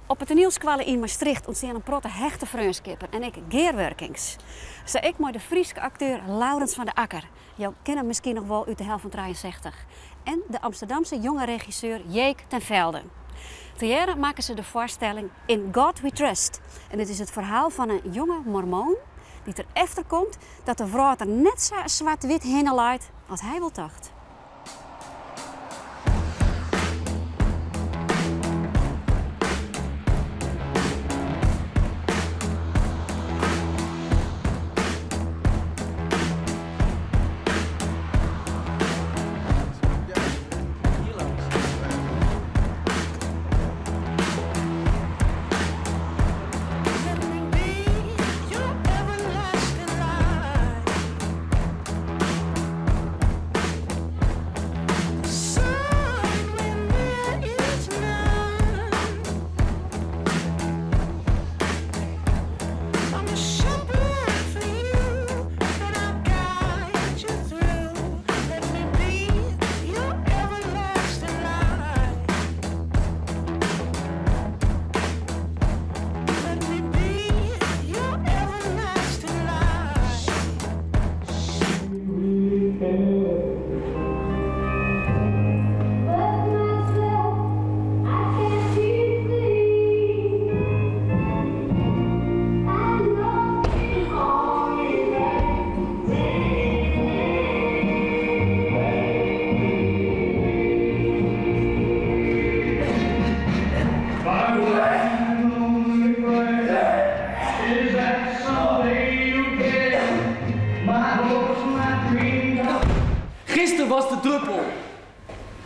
Op 'e toanielskoalle yn Maastricht ûntstean in protte hechte freonskippen en ek gearwurkings. Sa ek mei de Fryske akteur Laurens van de Akker, jo kenne him miskien noch wol út De Hel fan 63, en de Amsterdamse jonge regisseur Jeek ten Velde. Tegearre makken se de foarstelling In God We Trust en it is it ferhaal fan in jonge mormoon dy't der efter komt dat de wrâld der net sa swart-wit hinne leit as hy wol tocht. Gisteren was de druppel.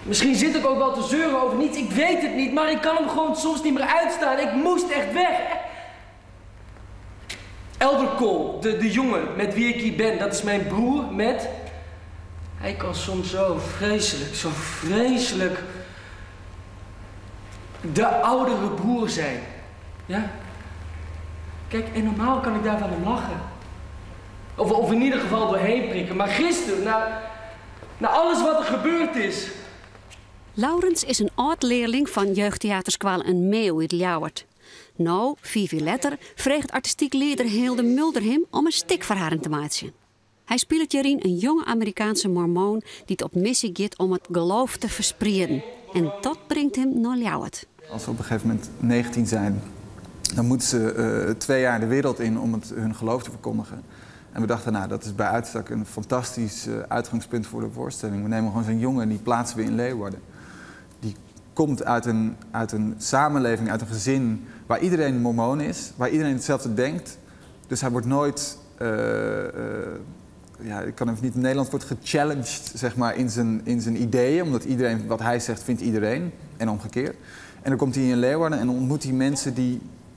Misschien zit ik ook wel te zeuren over niets, ik weet het niet, maar ik kan hem gewoon soms niet meer uitstaan. Ik moest echt weg. Elderkool, de, de jongen met wie ik hier ben, dat is mijn broer met. Hij kan soms zo vreselijk, zo vreselijk de oudere broer zijn. Ja? Kijk, en normaal kan ik daar wel om lachen. Of, of in ieder geval doorheen prikken. Maar gisteren, na, na alles wat er gebeurd is. Laurens is in âld-learling fan jeugdteaterskoalle In Meeuw út Ljouwert. No, fiif jier letter, freget artistyk lieder Hilde Mulder him om in stik foar harren te meitsjen. Hy spilet hjiryn in jonge Amerikaanse mormoon dy't op missy giet om it geloof te fersprieden. En dat bringt him nei Ljouwert. Als ze op een gegeven moment 19 zijn, dan moeten ze 2 jaar de wereld in om het, hun geloof te verkondigen. En we dachten, nou, dat is bij uitstek een fantastisch uitgangspunt voor de voorstelling. We nemen gewoon zo'n jongen en die plaatsen we in Leeuwarden. Die komt uit een samenleving, uit een gezin waar iedereen mormoon is, waar iedereen hetzelfde denkt. Dus hij wordt nooit, ja, ik kan even niet in Nederlands, wordt gechallenged, zeg maar, in zijn ideeën. Omdat iedereen wat hij zegt, vindt iedereen. En omgekeerd. En dan komt hij in Leeuwarden en ontmoet hij mensen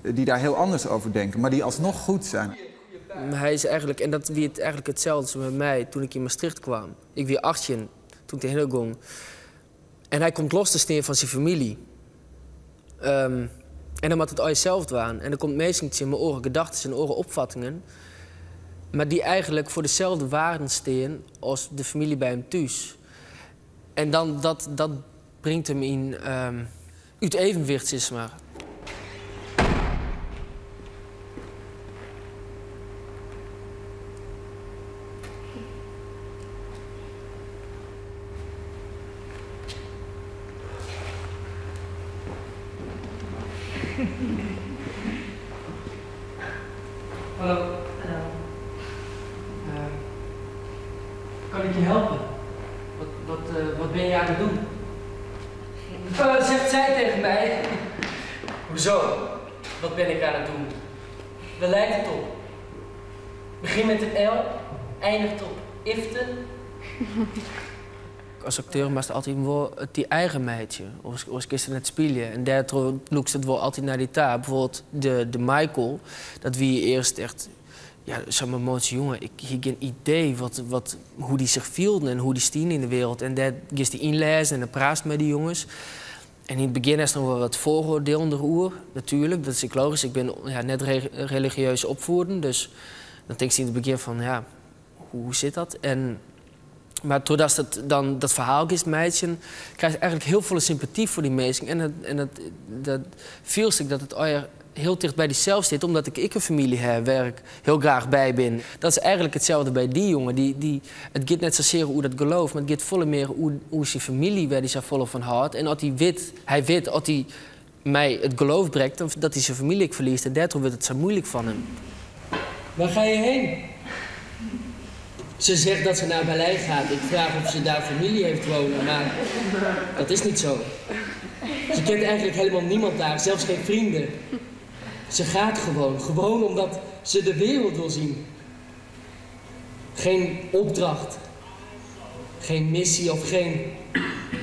die daar heel anders over denken, maar die alsnog goed zijn. Hij is eigenlijk, en dat wie het eigenlijk hetzelfde met mij toen ik in Maastricht kwam. Ik wie 18 toen ik de ging. En hij komt los te staan van zijn familie. En dan moet het al zelf doen. En dan komt meestal in mijn oren gedachten en oren opvattingen. Maar die eigenlijk voor dezelfde waarden staan als de familie bij hem thuis. En dan dat brengt hem in uit evenwicht, zeg maar. Hallo. Hallo. Kan ik je helpen? Wat ben je aan het doen? Zegt zij tegen mij. Hoezo? Wat ben ik aan het doen? Waar lijkt het op? Begin met een L, eindigt op ifte. Als acteur was het altijd wel het die eigen meidje. Of ik het spelen. En daardoor lukt het wel altijd naar die taal. Bijvoorbeeld de Michael, dat wie eerst echt... Ja, zeg maar, mooie jongen, ik heb geen idee hoe die zich voelde en hoe die stien in de wereld. En daar is die inlezen en dan praat met die jongens. En in het begin is er nog wel wat vooroordeel onder oer, natuurlijk. Dat is ook logisch. Ik ben, ja, net religieus opvoeden, dus dan denk je in het begin van, ja, hoe zit dat? En Mar trochdatst it dan dat ferhaal giest meitsjen, krijst eigenlik hiel folle sympaty foar dy minsken en dat, en dat, dat fielst ek dat it allegear hiel ticht by dysels sit, omdat ik ek in famylje ha wêr't ik hiel graach by bin. Dat is eigenlik itselde by dy jonge. Dy, dy, it giet net sasear oer dat geloof, mar it giet folle mear oer, oer syn famylje wêr't hy safolle fan hâldt. En as hy wit, hy wit, as hy mei it geloof brekt, dan dat hy syn famylje ek ferliest en dêrtroch wurdt it sa muoilik fan him. Waar ga je heen? Ze zegt dat ze naar Berlijn gaat. Ik vraag of ze daar familie heeft wonen, maar dat is niet zo. Ze kent eigenlijk helemaal niemand daar, zelfs geen vrienden. Ze gaat gewoon, gewoon omdat ze de wereld wil zien. Geen opdracht, geen missie of geen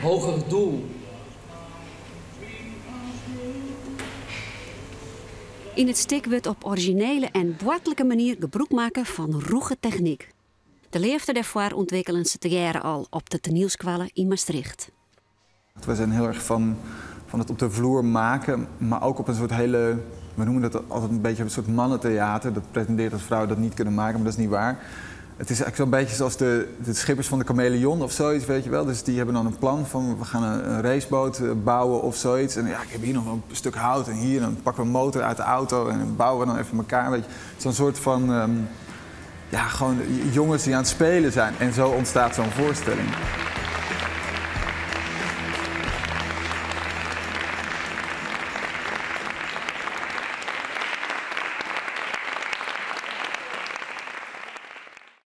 hoger doel. Yn it stik wurdt op orizjinele en boartlike manier gebrûk makke fan rûge technyk. De leafde dêrfoar ûntwikkelen se tegearre al op de toanielskoalle yn Maastricht. We zijn heel erg van, van het op de vloer maken, maar ook op een soort hele... We noemen dat altijd een beetje een soort mannentheater. Dat pretendeert dat vrouwen dat niet kunnen maken, maar dat is niet waar. Het is eigenlijk zo'n beetje zoals de, de schippers van de Kameleon of zoiets, weet je wel. Dus die hebben dan een plan van we gaan een, een raceboot eh, bouwen of zoiets. En ja, ik heb hier nog een stuk hout en hier dan pakken we een motor uit de auto en dan bouwen we dan even elkaar. Weet je. Zo'n soort van, um, ja, gewoon jongens die aan het spelen zijn. En zo ontstaat zo'n voorstelling.